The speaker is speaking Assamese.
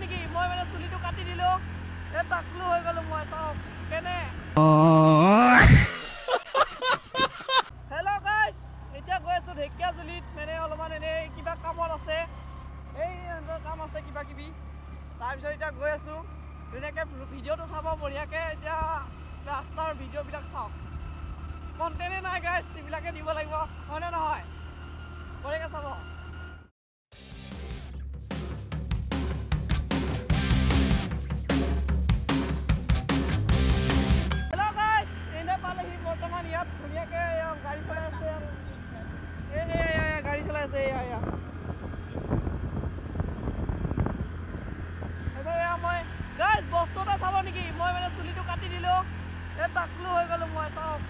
নেকি? মই মানে চুলিটো কাটি দিলো, এই টাকলু হৈ গলো মই। চাওক কেনে। হেল্ল' গাইজ, এতিয়া গৈ আছো ঢেকীয়াজুলিত, মানে অলপমান এনেই কিবা কামত আছে, এই কাম আছে কিবা কিবি। তাৰপিছত এতিয়া গৈ আছো, ধুনীয়াকৈ ভিডিঅ'টো চাব বঢ়িয়াকৈ। এতিয়া ৰাস্তাৰ ভিডিঅ'বিলাক চাওক, কণ্টেণ্টে নাই গাইজ, সেইবিলাকে দিব লাগিব, হয়নে নহয়? বঢ়িয়াকৈ চাব। হেল্ল' গাইজ, এনে পালেহি বৰ্তমান ইয়াত ধুনীয়াকৈ গাড়ী চলাই আছে, এই গাড়ী চলাই আছে। এয়া এয়া মই গাইজ বস্তু এটা চাব নেকি? মই মানে চুলিটো কাটি দিলো, এই টাকলু হৈ গলো মই। চাওক।